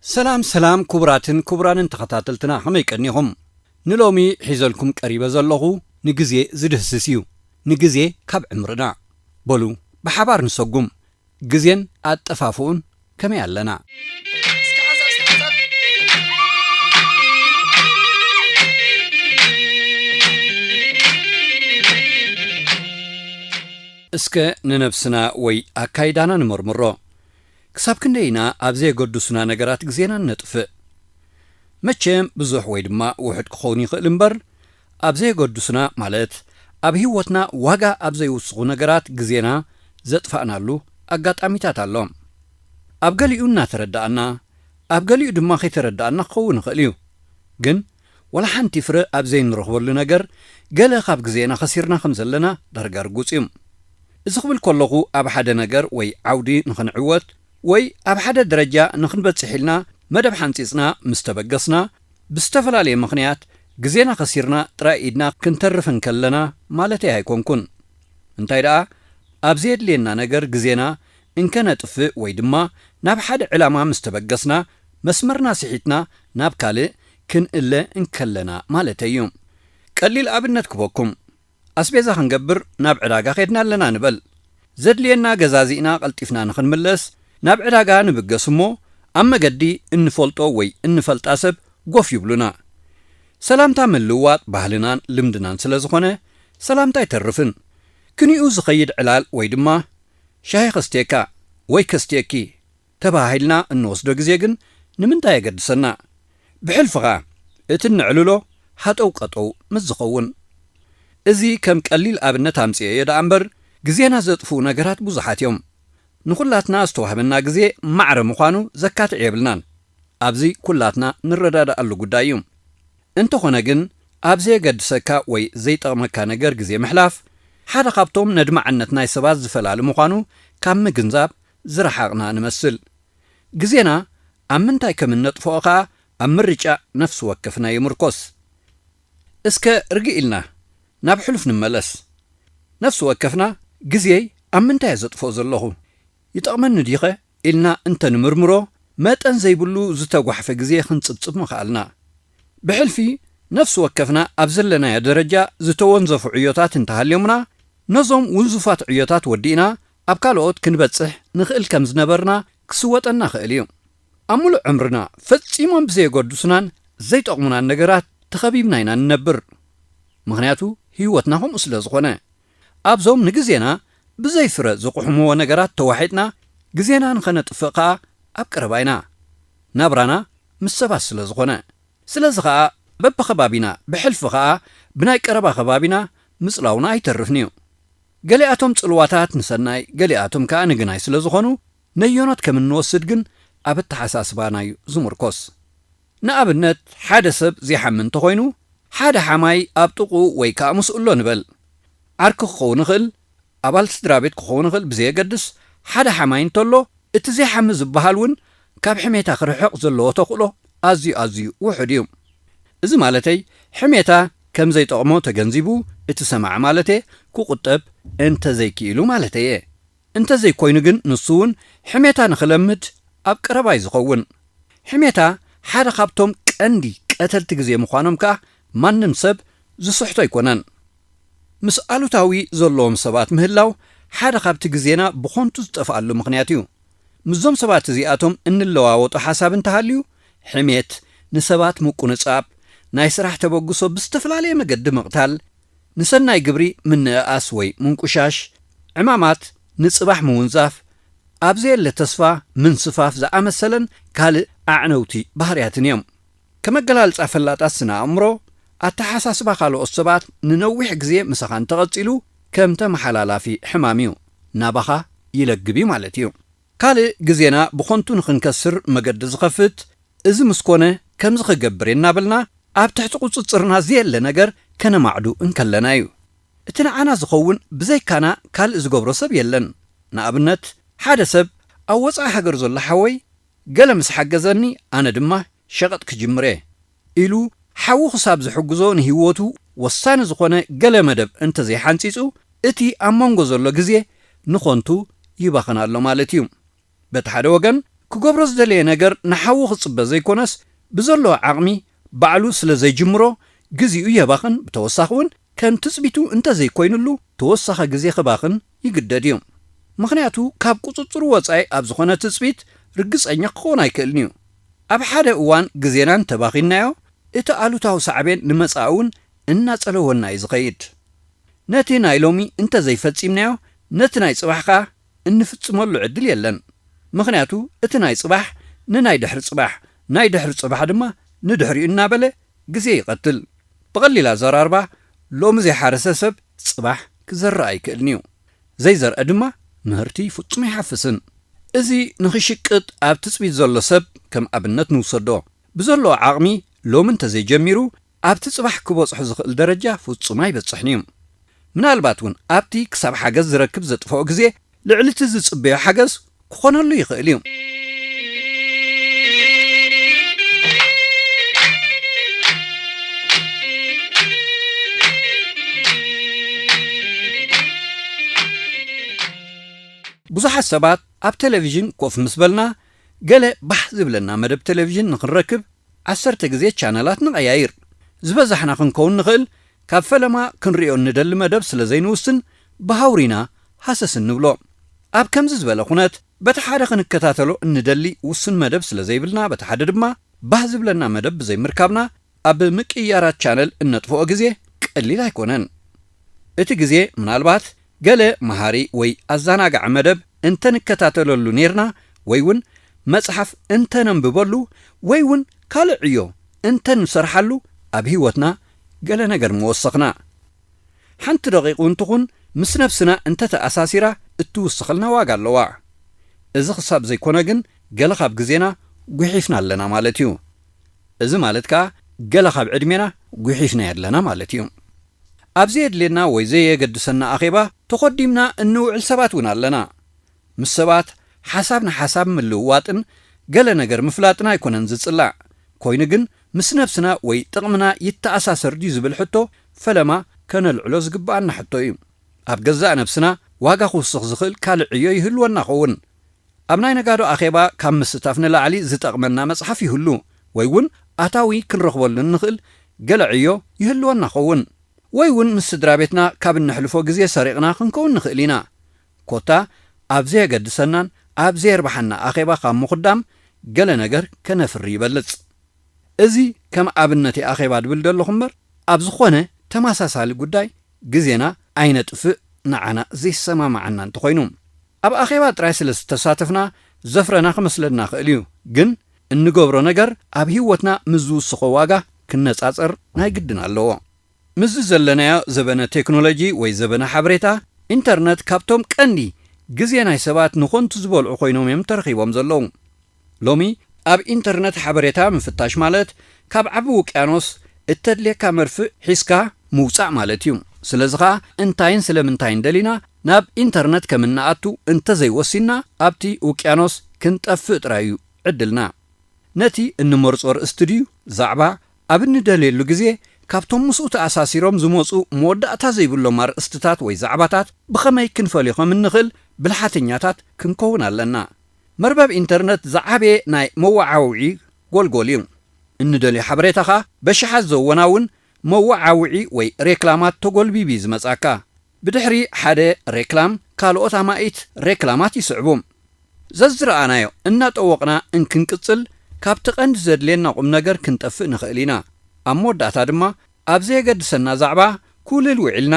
ሰላም ሰላም፣ ክቡራትን ክቡራንን ተኸታተልትና፣ ከመይ ቀኒኹም? ንሎሚ ሒዘልኩም ቀሪበ ዘለኹ ንግዜ ዝድህስስ እዩ። ንግዜ ካብ ዕምርና። በሉ፣ ብሓባር ንሰጉም። ግዜን ኣጠፋፍኡን ከመይ ኣለና? እስከ ንነብስና ወይ ኣካይዳና ንመርምሮ። ክሳብ ክንደይ ኢና ኣብ ዘየገድሱና ነገራት ግዜና እነጥፍእ? መቸም ብዙሕ ወይ ድማ ውሑድ ክኸውን ይኽእል እምበር፣ ኣብ ዘየገድሱና፣ ማለት ኣብ ህይወትና ዋጋ ኣብ ዘይውስኹ ነገራት ግዜና ዘጥፋእናሉ ኣጋጣሚታት ኣሎ። ኣብ ገሊኡ እናተረዳኣና፣ ኣብ ገሊኡ ድማ ከይተረዳኣና ክኸውን ይኽእል እዩ። ግን ዋላ ሓንቲ ፍረ ኣብ ዘይንረኽበሉ ነገር፣ ገለ ካብ ግዜና ከሲርና ከም ዘለና ዳርጋ ርጉጽ እዩ። እዚ ክብል ከለኹ፣ ኣብ ሓደ ነገር ወይ ዓውዲ ንኽንዕወት ወይ ኣብ ሓደ ደረጃ ንኽንበጽሕ ኢልና መደብ ሓንጺጽና ምስ ተበገስና፣ ብዝተፈላለየ ምኽንያት ግዜና ከሲርና ጥራይ ኢድና ክንተርፍ እንከለና ማለተይ ኣይኮንኩን። እንታይ ደኣ፣ ኣብ ዘየድልየና ነገር ግዜና እንከነጥፍእ ወይ ድማ ናብ ሓደ ዕላማ ምስ ተበገስና፣ መስመርና ስሒትና ናብ ካልእ ክንእለ እንከለና ማለተይ እዩ። ቀሊል ኣብነት ክበኩም። ኣስቤዛ ክንገብር ናብ ዕዳጋ ኸድና ኣለና ንበል። ዘድልየና ገዛዚእና ቀልጢፍና ንኽንምለስ ናብ ዕዳጋ ንብገስ እሞ፣ ኣብ መገዲ እንፈልጦ ወይ እንፈልጣ ሰብ ጎፍ ይብሉና። ሰላምታ ምልውዋጥ ባህልናን ልምድናን ስለ ዝኾነ፣ ሰላምታ ኣይተርፍን። ክንኡ ዝኸይድ ዕላል ወይ ድማ "ሻሂ ከስትየካ ወይ ከስትየኪ" ተባሂልና እንወስዶ ግዜ ግን ንምንታይ የገድሰና? ብሕልፊ ኸኣ እቲ እነዕልሎ ሃጠው ቀጠው ምስ ዝኸውን። እዚ ከም ቀሊል ኣብነት ኣምጽኤዮ ደኣ እምበር፣ ግዜና ዘጥፍኡ ነገራት ብዙሓት እዮም። ንኹላትና ዝተዋህበና ግዜ ማዕረ ምዃኑ ዘካትዕ የብልናን። ኣብዚ ኩላትና ንረዳዳኣሉ ጉዳይ እዩ። እንተኾነ ግን፣ ኣብ ዘየገድሰካ ወይ ዘይጠቕመካ ነገር ግዜ ምሕላፍ፣ ሓደ ካብቶም ነድማዕነት ናይ ሰባት ዝፈላሊ ምዃኑ ካብ ምግንዛብ ዝረሓቕና ንመስል። ግዜና ኣብ ምንታይ ከም እነጥፍኦ ኸኣ ኣብ ምርጫ ነፍሲ ወከፍና ይምርኮስ። እስከ ርግእ ኢልና ናብ ሕሉፍ ንመለስ። ነፍሲ ወከፍና፣ "ግዜይ ኣብ ምንታይ እየ ዘጥፍኦ ዘለኹ? ይጠቕመኒ ድዩኸ?" ኢልና እንተ ንምርምሮ፣ መጠን ዘይብሉ ዝተጓሕፈ ግዜ ክንጽብጽብ ምኸኣልና። ብሕልፊ፣ ነፍሲ ወከፍና ኣብ ዘለናዮ ደረጃ ዝተወንዘፉ ዕዮታት እንተሃልዮምና፣ ነዞም ውንዙፋት ዕዮታት ወዲእና ኣብ ካልኦት ክንበጽሕ ንኽእል ከም ዝነበርና ክስወጠና ኽእል እዩ። ኣብ ምሉእ ዕምርና ፈጺሞም ብዘየገድሱናን ዘይጠቕሙናን ነገራት ተኸቢብና ኢና ንነብር። ምኽንያቱ ህይወትና ከምኡ ስለ ዝኾነ። ኣብዞም ንግዜና ብዘይ ፍረ ዝቑሕምዎ ነገራት ተዋሒጥና ግዜና ንኸነጥፍእ ከኣ ኣብ ቀረባ ኢና። ናብራና ምስ ሰባት ስለ ዝኾነ። ስለዚ ኸኣ በብኸባቢና፣ ብሕልፊ ኸኣ ብናይ ቀረባ ከባቢና ምጽላውና ኣይተርፍን እዩ። ገሊኣቶም ጽልዋታት ንሰናይ፣ ገሊኣቶም ከኣ ንግናይ ስለ ዝኾኑ፣ ነዮኖት ከም እንወስድ ግን ኣብ ኣተሓሳስባና እዩ ዝምርኮስ። ንኣብነት፣ ሓደ ሰብ ዘይሓሚ እንተኾይኑ፣ ሓደ ሓማይ ኣብ ጥቕኡ ወይ ከኣ ምስኡ ኣሎ ንበል። ዓርኪ ክኸውን ይኽእል፣ ኣባል ስድራ ቤት ክኸውን ይኽእል፣ ብዘየገድስ፣ ሓደ ሓማይ እንተሎ፣ እቲ ዘይሓሚ ዝበሃል እውን ካብ ሕሜታ ክርሕቕ ዘለዎ ተኽእሎ ኣዝዩ ኣዝዩ ውሑድ እዩ። እዚ ማለተይ፣ ሕሜታ ከም ዘይጠቕሞ ተገንዚቡ፣ እቲ ሰማዒ ማለቴ፣ ክቑጠብ እንተዘይክኢሉ ማለተይ እየ። እንተዘይኮይኑ ግን፣ ንሱ እውን ሕሜታ ንኽለምድ ኣብ ቀረባ እዩ ዝኸውን። ሕሜታ ሓደ ካብቶም ቀንዲ ቀተልቲ ግዜ ምዃኖም ከኣ ማንም ሰብ ዝስሕቶ ኣይኮነን። ምስ ኣሉታዊ ዘለዎም ሰባት ምህላው ሓደ ካብቲ ግዜና ብኾንቱ ዝጠፍኣሉ ምኽንያት እዩ። ምስዞም ሰባት እዚኣቶም እንለዋወጦ ሓሳብ እንተሃልዩ፣ ሕሜት፣ ንሰባት ምቁንጻብ፣ ናይ ስራሕ ተበግሶ ብዝተፈላለየ መገዲ ምቕታል፣ ንሰናይ ግብሪ ምንእኣስ ወይ ምንቁሻሽ፣ ዕማማት ንጽባሕ ምውንዛፍ፣ ኣብ ዘየለ ተስፋ ምንስፋፍ ዝኣመሰለን ካልእ ኣዕነውቲ ባህርያትን እዮም። ከም ኣገላልጻ ፈላጣት ስነ ኣእምሮ፣ ኣተሓሳስባ ካልኦት ሰባት ንነዊሕ ግዜ ምሳኻ እንተቐጺሉ፣ ከም ተመሓላላፊ ሕማም እዩ፣ ናባኻ ይለግብ እዩ ማለት እዩ። ካልእ ግዜና ብኾንቱ ንኽንከስር መገዲ ዝኸፍት፣ እዚ ምስ ኮነ ከምዚ ክገብር እየ እናበልና ኣብ ትሕቲ ቁጽጽርና ዘየለ ነገር ከነማዕዱ እንከለና እዩ። እቲ ንዓና ዝኸውን ብዘይካና ካልእ ዝገብሮ ሰብ የለን። ንኣብነት፣ ሓደ ሰብ ኣብ ወጻኢ ሃገር ዘሎ ሓወይ ገለ ምስ ሓገዘኒ ኣነ ድማ ሸቐጥ ክጅምር እየ ኢሉ ሓዉ ክሳብ ዝሕግዞ ንህይወቱ ወሳኒ ዝኾነ ገለ መደብ እንተዘይሓንጺጹ፣ እቲ ኣብ መንጎ ዘሎ ግዜ ንኾንቱ ይባኽን ኣሎ ማለት እዩ። በቲ ሓደ ወገን፣ ክገብሮ ዝደለየ ነገር ንሓዉ ክጽበ ዘይኮነስ፣ ብዘለዎ ዓቕሚ ባዕሉ ስለ ዘይጅምሮ፣ ግዜኡ የባኽን፣ ብተወሳኺ እውን ከም ትጽቢቱ እንተዘይኮይኑሉ፣ ተወሳኺ ግዜ ክባኽን ይግደድ እዩ። ምኽንያቱ፣ ካብ ቁጽጽሩ ወጻኢ ኣብ ዝኾነ ትጽቢት ርግጸኛ ክኸውን ኣይክእልን እዩ። ኣብ ሓደ እዋን ግዜና እንተባኺንናዮ፣ እቲ ኣሉታዊ ሳዕቤን ንመጻኢ እውን እናጸለወና እዩ ዝኸይድ። ነቲ ናይ ሎሚ እንተዘይፈጺምናዮ፣ ነቲ ናይ ጽባሕ ከኣ እንፍጽመሉ ዕድል የለን። ምኽንያቱ፣ እቲ ናይ ጽባሕ ንናይ ድሕሪ ጽባሕ፣ ናይ ድሕሪ ጽባሕ ድማ ንድሕሪኡ እናበለ ግዜ ይቐትል። ብቐሊል ኣዘራርባ፣ ሎሚ ዘይሓረሰ ሰብ ጽባሕ ክዘርእ ኣይክእልን እዩ። ዘይዘርአ ድማ ምህርቲ ፍጹም ኣይሓፍስን። እዚ ንኽሽቅጥ ኣብ ትጽቢት ዘሎ ሰብ ከም ኣብነት ንውሰዶ። ብዘለዎ ዓቕሚ ሎሚ እንተዘይጀሚሩ፣ ኣብቲ ጽባሕ ክበጽሖ ዝኽእል ደረጃ ፍጹም ኣይበጽሕን እዩ። ምናልባት እውን ኣብቲ ክሳብ ሓገዝ ዝረክብ ዘጥፍኦ ግዜ ልዕሊ እቲ ዝጽበዮ ሓገዝ ክኾነሉ ይኽእል እዩ። ብዙሓት ሰባት ኣብ ቴሌቪዥን ኮፍ ምስ በልና፣ ገለ ባህ ዝብለና መደብ ቴሌቪዥን ንኽንረክብ ዓሰርተ ግዜ ቻነላት ንቐያይር። ዝበዛሕና ክንከውን ንኽእል፣ ካብ ፈለማ ክንርእዮ እንደሊ መደብ ስለ ዘይንውስን፣ ብሃውሪና ሃሰስ እንብሎ። ኣብ ከምዚ ዝበለ ኩነት፣ በቲ ሓደ ክንከታተሎ እንደሊ ውሱን መደብ ስለ ዘይብልና፣ በቲ ሓደ ድማ ባህ ዝብለና መደብ ብዘይምርካብና፣ ኣብ ምቅይያራት ቻነል እነጥፍኦ ግዜ ቀሊል ኣይኮነን። እቲ ግዜ ምናልባት ገለ መሃሪ ወይ ኣዘናጋዒ መደብ እንተንከታተለሉ ኔርና፣ ወይ እውን መጽሓፍ እንተነንብበሉ፣ ወይ እውን ካልእ ዕዮ እንተንሰርሓሉ፣ ኣብ ህይወትና ገለ ነገር ምወሰኽና። ሓንቲ ደቂቕ እውን ትኹን ምስ ነብስና እንተተኣሳሲራ እትውስኸልና ዋጋ ኣለዋ። እዚ ክሳብ ዘይኮነ ግን ገለ ካብ ግዜና ጉሒፍና ኣለና ማለት እዩ። እዚ ማለት ከኣ ገለ ካብ ዕድሜና ጉሒፍናዮ ኣለና ማለት እዩ። ኣብ ዘየድልየና ወይ ዘየገድሰና ኣኼባ ተኾዲምና እንውዕል ሰባት እውን ኣለና። ምስ ሰባት ሓሳብ ንሓሳብ ምልውዋጥን ገለ ነገር ምፍላጥን ኣይኮነን ዝጽላእ። ኮይኑ ግን ምስ ነብስና ወይ ጥቕምና ይተኣሳሰር ድዩ ዝብል ሕቶ ፈለማ ከነልዕሎ ዝግብኣና ሕቶ እዩ። ኣብ ገዛእ ነብስና ዋጋ ክውስኽ ዝኽእል ካልእ ዕዮ ይህልወና ኸውን። ኣብ ናይ ነጋዶ ኣኼባ ካብ ምስታፍ ንላዕሊ ዝጠቕመና መጽሓፍ ይህሉ፣ ወይ እውን ኣታዊ ክንረኽበሉ እንኽእል ገለ ዕዮ ይህልወና ኸውን። ወይ እውን ምስ ስድራ ቤትና ካብ እነሕልፎ ግዜ ሰሪቕና ክንከውን ንኽእል ኢና። ኮታ ኣብ ዘየገድሰናን ኣብ ዘየርብሓና ኣኼባ ካብ ምኹዳም ገለ ነገር ከነፍሪ ይበልጽ። እዚ ከም ኣብነት ኣኼባ ድብል ዘለኹ እምበር፣ ኣብ ዝኾነ ተመሳሳሊ ጉዳይ ግዜና ኣይነጥፍእ፣ ንዓና ዘይሰማማዓና እንተኾይኑ። ኣብ ኣኼባ ጥራይ ስለ ዝተሳተፍና ዘፍረና ክመስለና ክእል እዩ፣ ግን እንገብሮ ነገር ኣብ ህይወትና ምስ ዝውስኾ ዋጋ ክነጻጸር ናይ ግድን ኣለዎ። ምስዚ ዘለናዮ ዘበነ ቴክኖሎጂ ወይ ዘበነ ሓበሬታ፣ ኢንተርነት ካብቶም ቀንዲ ግዜ ናይ ሰባት ንኾንቱ ዝበልዑ ኮይኖም እዮም ተረኺቦም ዘለዉ። ሎሚ ኣብ ኢንተርነት ሓበሬታ ምፍታሽ ማለት ካብ ዓቢ ውቅያኖስ እተድልየካ መርፍእ ሒዝካ ምውጻእ ማለት እዩ። ስለዚ ኸኣ እንታይን ስለምንታይን ደሊና ናብ ኢንተርነት ከም እንኣቱ እንተዘይወሲንና ኣብቲ ውቅያኖስ ክንጠፍእ ጥራይ እዩ ዕድልና። ነቲ እንመርጾ ኣርእስቲ ድዩ ዛዕባ ኣብ እንደልየሉ ግዜ ካብቶም ምስኡ ተኣሳሲሮም ዝመጹ መወዳእታ ዘይብሎም ኣርእስትታት ወይ ዛዕባታት ብኸመይ ክንፈልዮ ከም እንኽእል ብልሓተኛታት ክንከውን ኣለና። መርበብ ኢንተርነት ዝዓበየ ናይ መወዓውዒ ጎልጎል እዩ። እንደልዮ ሓበሬታ ኸኣ በሽሓት ዘወናውን መወዓውዒ ወይ ሬክላማት ተጎልቢቡ እዩ ዝመጻካ። ብድሕሪ ሓደ ሬክላም ካልኦት ኣማኢት ሬክላማት ይስዕቡ። ዘዝረኣናዮ እናጠወቕና እንክንቅጽል ካብቲ ቀንዲ ዘድልየና ቁም ነገር ክንጠፍእ ንኽእል ኢና። ኣብ መወዳእታ ድማ ኣብ ዘየገድሰና ዛዕባ ኩልል ውዒልና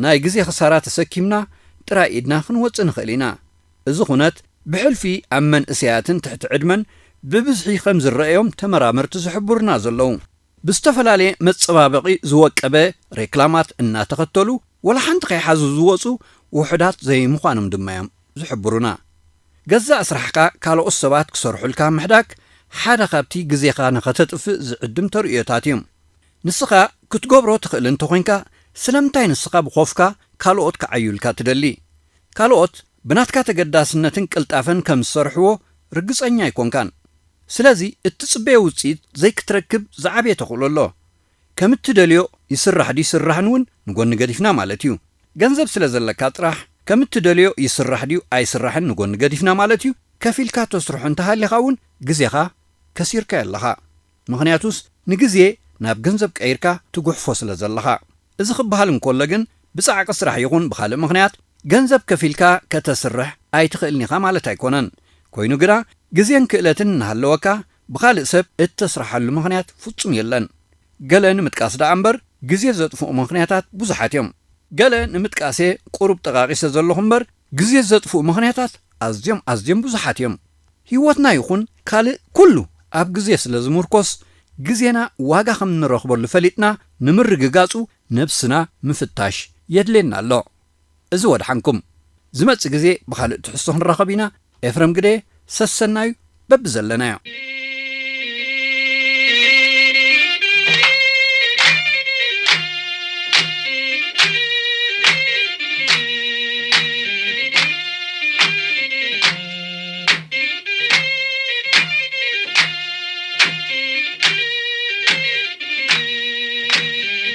ናይ ግዜ ክሳራ ተሰኪምና ጥራይ ኢድና ክንወጽእ ንኽእል ኢና። እዚ ኩነት ብሕልፊ ኣብ መንእሰያትን ትሕቲ ዕድመን ብብዝሒ ከም ዝረኣዮም ተመራመርቲ ዝሕብሩና ዘለዉ። ብዝተፈላለየ መጸባበቒ ዝወቀበ ሬክላማት እናተኸተሉ ወላ ሓንቲ ከይሓዙ ዝወጹ ውሑዳት ዘይምዃኖም ድማ እዮም ዝሕብሩና። ገዛእ ስራሕካ ካልኦት ሰባት ክሰርሑልካ ምሕዳግ ሓደ ካብቲ ግዜኻ ንኸተጥፍእ ዝዕድም ተርእዮታት እዩ። ንስኻ ክትገብሮ ትኽእል እንተኾይንካ ስለምንታይ ንስኻ ብኾፍካ ካልኦት ክዓዩልካ ትደሊ? ካልኦት ብናትካ ተገዳስነትን ቅልጣፈን ከም ዝሰርሕዎ ርግጸኛ ኣይኮንካን። ስለዚ እትጽበዮ ውጽኢት ዘይክትረክብ ዝዓበየ ተኽእሎ ኣሎ። ከም እትደልዮ ይስራሕ ድዩ ይስራሕን እውን ንጎኒ ገዲፍና ማለት እዩ። ገንዘብ ስለ ዘለካ ጥራሕ ከም እትደልዮ ይስራሕ ድዩ ኣይስራሕን ንጎኒ ገዲፍና ማለት እዩ። ከፊልካ ተስርሖ እንተሃሊኻ እውን ግዜኻ ከሲርካዮ ኣለኻ። ምኽንያቱስ ንግዜ ናብ ገንዘብ ቀይርካ ትጉሕፎ ስለ ዘለኻ። እዚ ክበሃል እንከሎ ግን ብጻዕቂ ስራሕ ይኹን ብኻልእ ምኽንያት ገንዘብ ከፊልካ ከተስርሕ ኣይትኽእልን ኢኻ ማለት ኣይኮነን። ኮይኑ ግና ግዜን ክእለትን እናሃለወካ ብኻልእ ሰብ እተስርሓሉ ምኽንያት ፍጹም የለን። ገለ ንምጥቃስ ደኣ እምበር ግዜ ዘጥፍኡ ምኽንያታት ብዙሓት እዮም። ገለ ንምጥቃሴ ቁሩብ ጠቓቒሰ ዘለኹ እምበር ግዜ ዘጥፍኡ ምኽንያታት ኣዝዮም ኣዝዮም ብዙሓት እዮም። ህይወትና ይኹን ካልእ ኩሉ ኣብ ግዜ ስለ ዝምርኮስ ግዜና ዋጋ ከም እንረኽበሉ ፈሊጥና ንምርግጋጹ ነብስና ምፍታሽ የድልየና ኣሎ። እዚ ወድሓንኩም። ዝመጽእ ግዜ ብኻልእ ትሕዝቶ ክንራኸብ ኢና። ኤፍረም ግደ ሰሰናዩ በብዘለናዮ።